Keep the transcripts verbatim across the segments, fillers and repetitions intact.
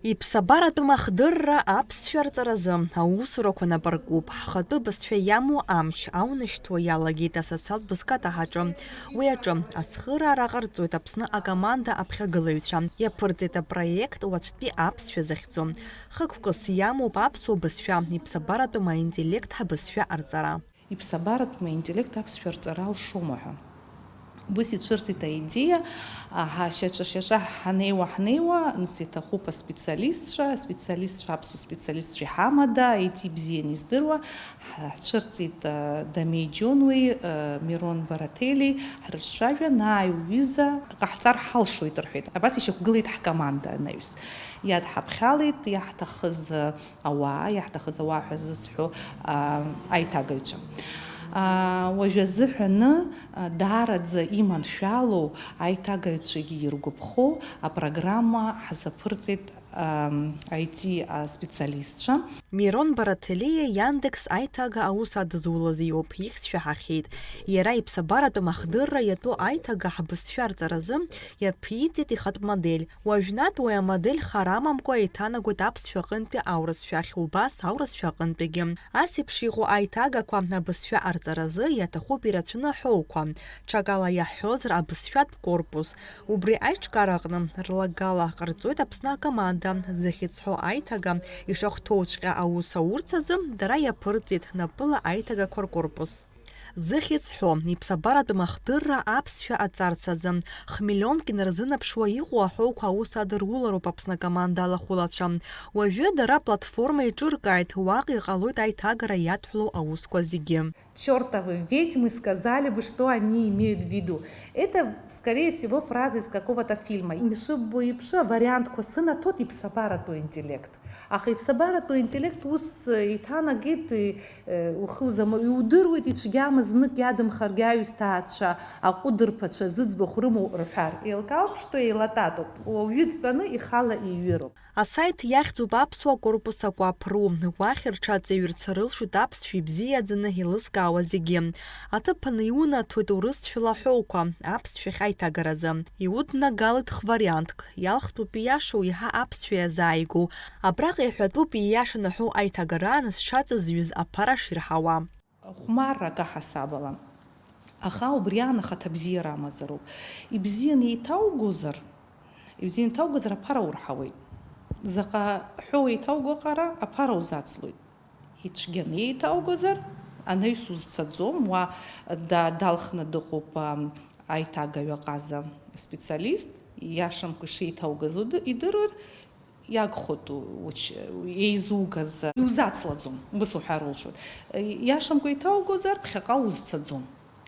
Иԥсабаратәым ахдырра аԥсшәа арҵаразы аусурақәа нап ркуп. Ҳхатәы бызшәа иамоу амч аунашьҭуа иалагеит асоциалтә бызкатаҳаҿы. Уи аҿы ацхыраара ҟарҵоит Аԥсны акоманда аԥхьагылаҩцәа. Иаԥырҵеит апроект уаҵәтәи аԥсшәа захьӡу. Хықәкыс иамоуп аԥсуа бызшәа, иԥсабаратәым аинтеллект ҳбызшәа арҵара. Иԥсабаратәым аинтеллект аԥсшәа рҵара алшома ҳәа. Ус ицәырҵит аидеиа, аҳа, шьаҿа-шьаҿа ҳанеиуа, ҳнеиуа, нас иҭахуп аспециалистцәа, аспециалистцәа, аԥсуа специалистцәа иҳамада, аити бзианы издыруа, ҳцәырҵит, а, Дамеи Џьонуи, а, Мирон Бараҭелии, ҳрыҿцәажәан, ааи, уҩыза, ҟаҳҵар ҳалшоит, рҳәеит. Абас ишьақәгылеит ҳкоманда анаҩс. Иадҳаԥхьалеит, иаҳҭахыз, а, ауаа, иаҳҭахыз ауаа ҳәа зысҳәо, а, аиҭагаҩцәа. А, уажә азыҳәаны, а, даараӡа иманшәалоу, аиҭагаҩцәагьы иргәаԥхо апрограмма ҳзаԥырҵеит, а, аити аспециалистцәа. Мирон Бараҭелиа Яндекс аиҭага аус адызулаз иоуп, ихьӡ шәаҳахьеит. Иара иԥсабаратәым ахдырра иатәу аиҭага ҳбызшәа арҵаразы иаԥиҵеит ихатә модель. Уажәнатә уи амодель хар амамкәа еиҭанагоит аԥсшәа аҟынтәи аурысшәахь, убас аурысшәа аҟынтәигьы. Ас еиԥш иҟоу аиҭагақәа абызшәа арҵаразы иаҭахуп ирацәаны аҳәоуқәа, ҽакала иаҳҳәозар, абызшәатә корпус. Убри аиҿкаараҟны рлагала ҟарҵоит Аԥсны акоманда, зыхьӡ ҳәоу аиҭага ишахәҭоуҵәҟьа аус аурц азы дара иаԥырҵеит напыла аиҭагақәа ркорпус. Зыхьӡ ҳәо, иԥсабаратәым ахдырра аԥсшәа аҵарц азы, хмиллионк инарзынаԥшуа иҟоу аҳәоуқәа аус адырулароуп Аԥсны акоманда алахәылацәа. Уажәы дара аплатформа еиҿыркааит, уаҟа иҟалоит аиҭагара иадҳәалоу аусқәа зегьы. Чёртовы ведьмы сказали бы, что они имеют в виду. Это, скорее всего, фраза из какого-то фильма. Ишыббо еиԥш, авариантқәа сынаҭоит иԥсабаратәу интеллект. Аха иԥсабаратәу интеллект ус, э, иҭанагеит, э, э, ухы узама-, иудыруеит, ицәгьамыз знык иадымхаргьы аҩсҭаацәа, аҟәыдырԥацәа зыӡбахә рымоу рҳәар. Еилкаауп, что еилататоуп. Уаҩы дтәаны ихала иҩыроуп. Асаиҭ иахьӡуп аԥсуа корпус акәаԥ ру. Уахь рҽаҵаҩырц рылшоит аԥсшәа ибзиаӡаны еилызкаауа зегьы. Аҭыԥаны иунаҭоит урысшәала аҳәоуқәа, аԥсшәахь аиҭагаразы. Иуднагалоит хвариантк, иалхтәуп ииашоу еиҳа аԥсшәа иазааигәоу. Абраҟа иҳәатәуп ииашаны ҳәоу аиҭагараан зҽаҵазҩыз аԥара ширҳауа. Хәмаррак аҳасабала. Аха убри аан ахаҭабзиара амазароуп. Ибзианы еиҭаугозар, ибзианы еиҭаугозар аԥара урҳауеит. Заҟа ҳәоу еиҭауго аҟара аԥара узацлоит. Ицәгьаны еиҭаугозар, анаҩс узцаӡом, уа да-, далхны дыҟоуп, ам, аиҭагаҩ аҟаза специалист, иашамкәа ишеиҭаугаз уды-, идырыр, иагхоит у-, уч-, еизугаз, иузацлаӡом, убас уҳәар улшоит. Иашамкәа еиҭаугозар, ԥхьаҟа узцаӡом,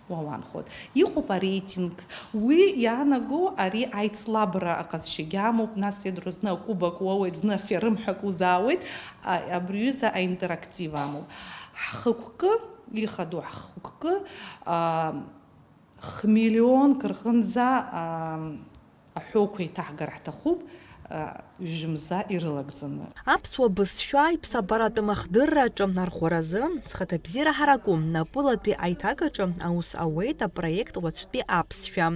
уа уаанхоит. Иҟоуп ареитинг, уи иаанаго ари аицлабра аҟазшьагьы амоуп, нас иадроу зны акубок уоуеит, зны аферым ҳәа акы узаауеит, а-, абри ҩыза аинтерактив амоуп. Ҳхықәкы, ихадоу ҳхықәкы, а, хмиллионк рҟынӡа, а, аҳәоуқәа еиҭаҳгар ҳҭахуп, а, жәымза ирылагӡаны. Аԥсуа бызшәа иԥсабаратәым ахдырраҿы арӷәӷәаразы зхаҭабзиара ҳараку напылатәи аиҭагаҿы аус ауеит апроект уаҵәтәи аԥсшәа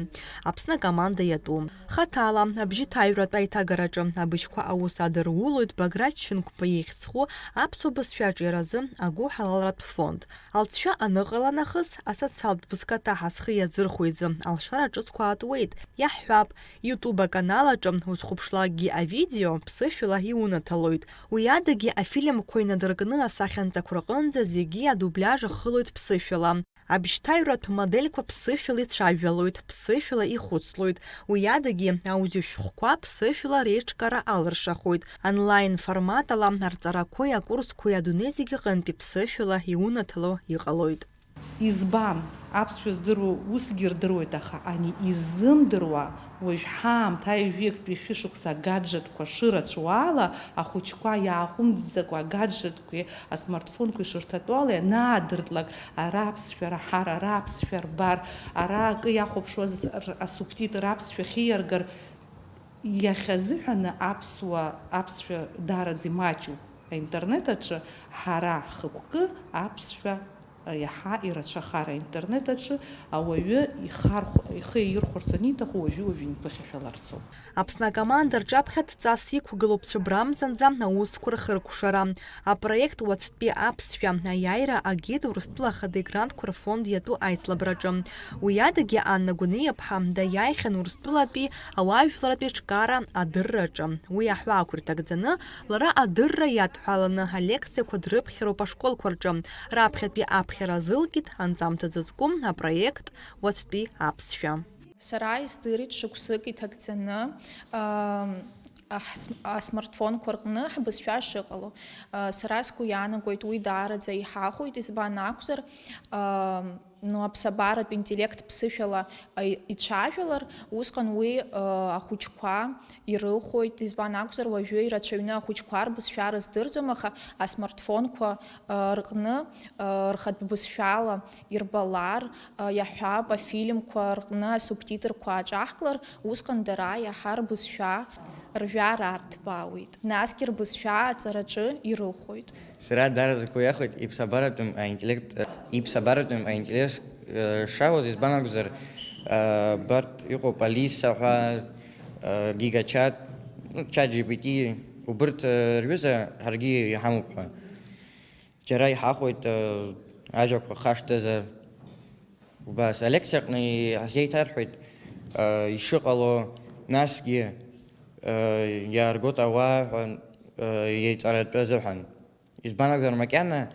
Аԥсны акоманда иатәу. Хаҭала, абжьыҭаҩратә аиҭагараҿы абыжьқәа аус адырулоит Баграт Шьынқәба ихьӡ зху аԥсуа бызшәа аҿиаразы агәыҳалалратә фонд. Алҵшәа аныҟала нахыс, асоциалтә бызкаҭаҳа зхы иазырхәо изы алшара ҿыцқәа аатуеит. Иаҳҳәап, YouTube аканал аҿы узхәаԥшлакгьы авидео ԥсышәала иунаҭалоит. Уи адагьы афильмқәа инадыркны асахьанҵақәа рҟынӡа зегьы адубляж ахылоит ԥсышәала. Абжьҭаҩратә модельқәа ԥсышәала ицәажәалоит, ԥсышәала ихәыцлоит. Уи адагьы аудиошәҟәқәа ԥсышәала реиҿкаара алыршахоит. Онлайн форматала арҵарақәеи акурсқәеи адунеи зегьы аҟынтәи ԥсышәала иунаҭало иҟалоит. Избан? Аԥсшәа здыруа усгьы рдыруеит, аха ани иззымдыруа, уажә ҳаамҭа ҩажәи актәи шәышықәса агаджетқәа шырацәоу ала, ахәыҷқәа иааҟәымҵӡакәа агаджетқәеи асмартфонқәеи шырҭатәоу ала ианаадыртлак, ара аԥсшәа раҳар, ара аԥсшәа рбар, ара акы иахәаԥшуаз ас-, р-, асубтитр аԥсшәа ахьиаргар, иахьазыҳәаны аԥсуа, аԥсшәа даараӡа имаҷуп аинтернет аҿы, ҳара ҳхықәкы аԥсшәа Иаҳа ирацәахар аинтернет аҿы ауаҩы ихархә-, ихы иаирхәарц аниҭаху уажәы-уажәы имԥыхьашәаларцоуп. Аԥсны акоманда рҿаԥхьа дҵас иқәгылоуп цәыббрамзанӡа аусқәа рхыркәшара. Апроект уаҵәтәи аԥсшәа аиааира агеит Урыстәыла Ахадеи грантқәа рфонд иатәу аицлабраҿы. Уи адагьы Анна Гәыниаԥҳа даиааихьан Урыстәылатәи ауаажәларатәи ҿкаара адырраҿы. Уи аҳәаақәа ирҭагӡаны, лара адырра иадҳәаланы алекциақәа дрыԥхьароуп ашколқәа рҿы. Раԥхьатәи аԥхьара азылкит анҵамҭа зызку апроект уаҵәтәи аԥсшәа. Сара издырит шықәсык иҭагӡаны, ам, аҳс-, асмартфонқәа рҟны ҳбызшәа шыҟало. А, сара сгәы иаанагоит, уи даараӡа иҳахәоит, избан акәзар, ам, ну, аԥсабаратә интеллект ԥсышәала, а, и-, ицәажәалар, усҟан уи, а, ахәыҷқәа ирыхәоит, избан акәзар, уажәы ирацәаҩны ахәыҷқәа рбызшәа рыздырӡом, аха асмартфонқәа, а, рҟны, а, рхатә бызшәала ирбалар, а, иаҳҳәап, афильмқәа рҟны асубтитрқәа ааҿаҳклар, усҟан дара иаҳа рбызшәа, ржәара арҭбаауеит, насгьы рбызшәа аҵараҿы ирыхәоит. Сара даараӡа сгәы иахәеит иԥсабаратәым аинтеллект, иԥсабаратәым аинтерес, э, шауаз, избан акәзар, э, барҭ иҟоуп Алиса ҳәа, э, Гигачат, ну, Чат Джи Пи Ти, убырҭ, э, рҩыза ҳаргьы иҳамоуп ҳәа. Џьара иҳахәоит, э, ажәақәа хашҭазар. Убас, алекциаҟны иаҳзеиҭарҳәеит, э, ишыҟало, насгьы, э, иааргоит ауаа ҳәа, э, еиҵаратәы азыҳәан. Избан акәзар, макьана,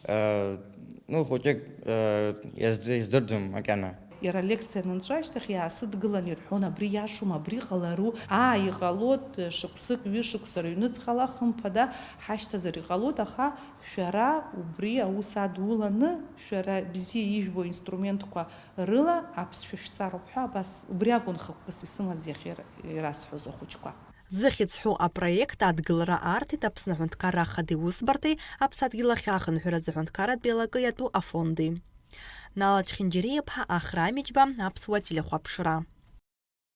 э, ну, хәыҷык, э, иазд-, издырӡом макьана. Иара алекциа анынҵәа ашьҭахь иаасыдгылан ирҳәон, абри иашоума, абри ҟалару, аа, иҟалоит, шықәсык, ҩышықәса рыҩныҵҟала, хымԥада, ҳашьҭазар иҟалоит, аха шәара убри аус адуланы, шәара бзиа ижәбо инструментқәа рыла аԥсшәа шәҵароуп ҳәа абас, убри акәын хықәкыс исымаз иахьа ирасҳәоз ахәыҷқәа. Зыхьӡ зҳәо апроект адгылара арҭеит Аԥсны аҳәынҭқарра ахада иусбарҭеи Аԥсадгьыл ахь ахынҳәра азы аҳәынҭқарратә еилакы иатәу афонди. Нала Чхинџьариа-иԥҳа, Ахра Амиџьба, Аԥсуа телехәаԥшра.